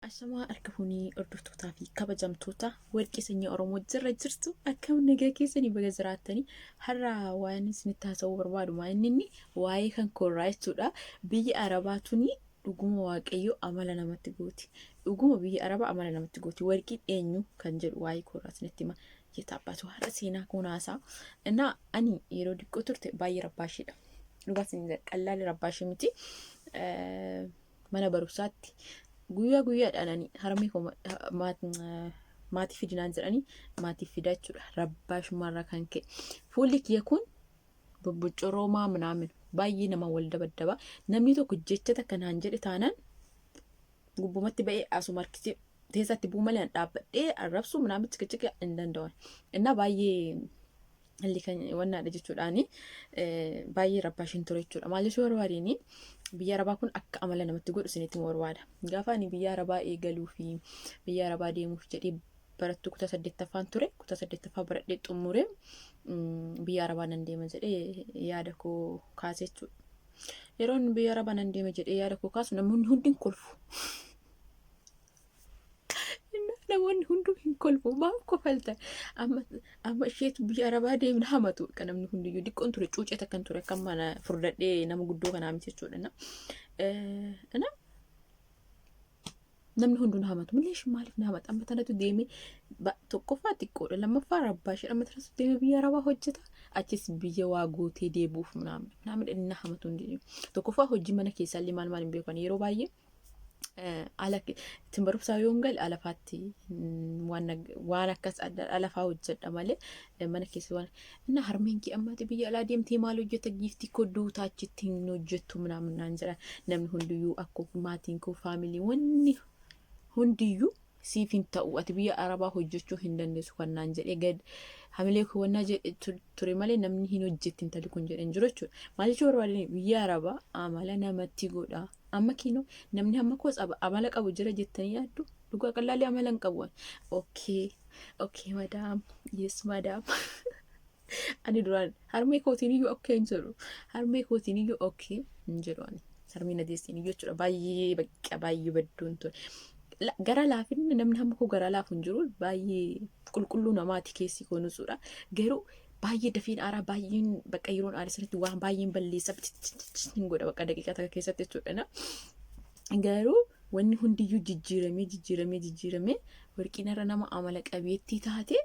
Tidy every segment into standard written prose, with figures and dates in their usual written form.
Ashamaa harka fuunee hordoftootaa fi kabajamtoota warqii sanyii Oromoo jirra jirtu, akkam nagaa keessanii? Baga jiraattanii. Har'a waan isinitti haasa'uu barbaadu maa inni waa'ee kan koorraa jechuudha. Biyya Arabaa tuni dhuguma Waaqayyo amala namatti gooti. Dhuguma biyya Arabaa amala namatti gooti. Warqiin eenyu kan jedhu waa'ee koorraa isinitti hima. Yeetaabbatu har'a seenaa koon haasaa. Innaa ani yeroo diqqoo turte baay'ee rabbaashiidha. Dhugaa isin jedha, qallaalli rabbaashii miti. Mana barumsaatti guyyaa guyyaadhaan ani harmee koo maatii fidinaan jedhanii maatii fidaa jechuudha. Rabbaashummaarraa kan ka'e. Fuulli kiyya kun bobbocoroomaa minaamin baay'ee nama wal dabaddaba. Namni tokko jecha takka naan jedhe taanaan gubbumatti ba'ee asuma harkisee teessatti bu'uu malee an dhaabbadhee arrabsuu minaamin cikiciki hin danda'u. Innaa baay'ee illi kan wannaadha jechuudhaani baay'ee rabbaashin ture jechuudha. Maal jechuu barbaadeen, biyya Arabaa kun akka amala namatti godhu isinitti himuu barbaada. Gaafa ani biyya Arabaa eegaluu fi biyya Arabaa deemuuf jedhee barattuu kutaa saddeettaffaan ture. Kutaa saddeettaffaa baradhee xumuree biyya Arabaa nan deema jedhee yaada koo kaase jechuudha. Yeroo inni biyya Arabaa nan deema jedhee yaada koo kaasu namoonni hundi hin kolfu. Namoonni hunduu hin kolfu. Maaf kofalta? Amma amma isheetu biyya Arabaa deemna hamatu. Akka namni hundiyyuu diqqoon ture, cuucee takkan ture, akka mana furdadhee nama guddoo kanaa miti jechuudha. Na namni hunduu na hamatu. Maleesh maaliif na hamata? Amma tanatu deemee tokkoffaa xiqqoodha. Lammaffaa rabbaa ishee amma tanatu deemee biyya Arabaa hojjeta. Achis biyya waa gootee deebi'uuf naamna. Naamni na hamatu hundiyyuu. Tokkoffaa hojii mana keessaallee maal maal hin beekan yeroo baay'ee. Ala ittiin barumsaa yoon gale alafaatti waan akkas alafaa hojjedha malee mana keessa waan inna harmeen kee ammaati biyya alaa deemtee maal hojjeta, giiftii koo, duutaa achitti hin hojjettu minaamin naan jedha namni hundiyyuu. Akkoo maatiin koo, faamilii, wanni hundiyyuu siif hin ta'u, ati biyya Arabaa hojjechuu hin dandeessu kan naan jedhee gad hamilee koo wannaa jedhe ture malee namni hin hojjetti intalli kun jedhe hin jiru jechuudha. Maal jechuu barbaadani, biyya Arabaa amala namatti godha. Amma kiinoo namni hamma koos amala qabu jira jettanii yaaddu? Dhugaa qallaalii amala hin qabu. Okay, okay madam, yes madam. Ani duraan harmee kootiin iyyuu okay hin jedhu. Harmee kootiin iyyuu okay hin jedhu ani. Harmee na deessiin iyyuu jechuudha. Baay'ee bakka baay'ee badduun ture. Gara laafinni namni hamma koo garaa laafu hin jiru. Baay'ee qulqulluu namaati keessi koo nusuudha. Garuu baay'ee dafeen aaraa, baay'een bakka yeroon aare sanatti waan baay'een balleessa, hin godha bakka daqiiqaa takka keessatti jechuudha. Garuu wanni hundiyyuu jijjiiramee jijjiiramee jijjiiramee warqiin irra nama amala qabeettii taate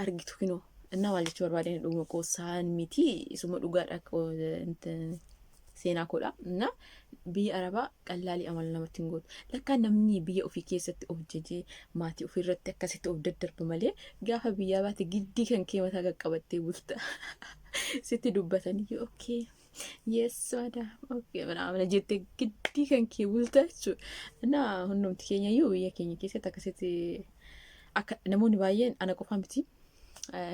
argitu kinoo. Innaa maal jechuu barbaadeen, dhuguma qoosaan miti, isuma dhugaadha, seenaa koodha. Innaa biyya Arabaa qallaalii amala namatti hin gootu. Lakkaa namni biyya ofii keessatti of jajee maatii ofii irratti akkasitti of daddarba malee gaafa biyyaa baate giddii kan kee mataa qaqqabattee bulta. Sitti dubbatanii okay, yes madam, okay mana jettee giddii kan kee bulta jechuudha. Innaa hundumti keenya iyyuu biyya keenya keessatti akkasitti akka namoonni baay'een, ana qofaa miti,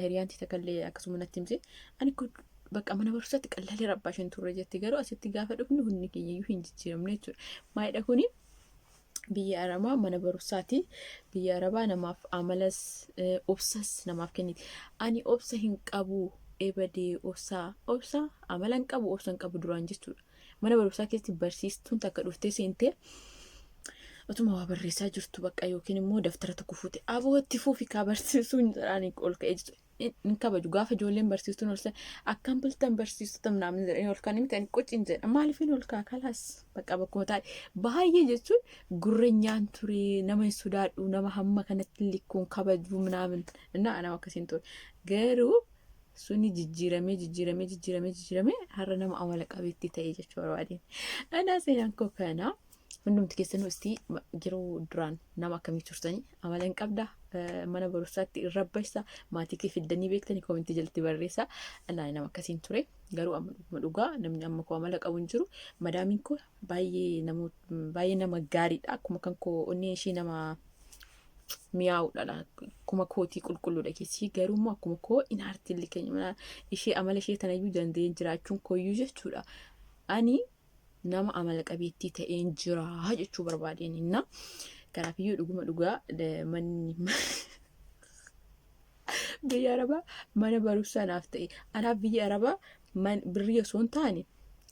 hiriyaan takka illee akkasuma natti himte, ani kun bakka mana barumsaatti qallaalee rabbaa isheen turre jetti, garuu asitti gaafa dhufnu hundi keenya iyyuu hin jijjiiramne jechuudha. Maalidha kuni? Biyya Arabaa mana barumsaati. Biyya Arabaa namaaf amalas obsas namaaf kenniti. Ani obsa hin qabu, ebadee obsa obsa amala hin qabu, obsa hin qabu duraan jechuudha. Mana barumsaa keessatti barsiistuun takka dhuftee seentee otuma waa barreessaa jirtu bakka yookiin immoo daftara tokko fuute, aboo itti fuufi kaa barsiisuun jedhaanii ol ka'ee jechuudha. Hin kabaju gaafa ijoolleen barsiistuun ol seen akkam bultan barsiistota minaamin jedhanii ol ka'anii miti, ani qucin jedha, maaliifin ol ka'a? Kalaas bakka bakkuma taa'e baay'ee jechuun gurranyaan ture, nama hin sodaadhu, nama hamma kanatti likkuun kabaju minaamin innaa nama akkasiin ture. Garuu suni jijjiiramee jijjiiramee jijjiiramee jijjiiramee har'a nama amala qabeettii ta'e jechuu barbaadeen. Anaa seenaan koo kana. Hundumti keessanuu istii yeroo duraan nama akkamii turtanii? Amala hin qabda, mana barumsaatti hin rabbashsa, maatii kee fiddanii beektanii? Koomentii jalatti barreessa. Anaa nama akkasiin ture. Garuu amma dhuguma dhugaa namni amma koo amala qabu hin jiru. Madaamiin koo baay'ee nama baay'ee nama gaariidha. Akkuma kan koo onneen ishee nama mi'aawudha. Akkuma kootii qulqulluudha keessi, garuu immoo akkuma koo in aartilli keenya mana ishee amala ishee tanayyuu danda'ee jiraachuun kooyyuu jechuudha. Ani nama amala qabeettii ta'een jira jechuu barbaadeen. Inna kanaafiyyuu dhuguma dhugaa manni biyya Arabaa mana barumsaa naaf ta'e. Anaaf biyya Arabaa birrii osoo hin taane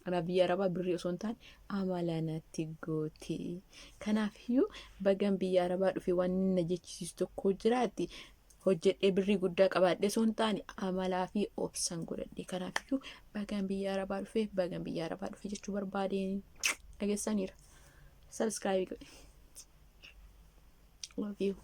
Kanaaf biyya Arabaa birrii osoo hin taane amala natti gooti. Kanaafiyyuu bagan biyya Arabaa dhufe waan na jechisiisu tokko jiraatti hojjedhee birrii guddaa qabaadhee osoo hin taane amalaa fi obsan godhadhe. Kanaafiyyuu bagan biyya Arabaa dhufe, bagan biyya Arabaa dhufe jechuu barbaadeen dhageessaniira. Subscribe godhe. Love you.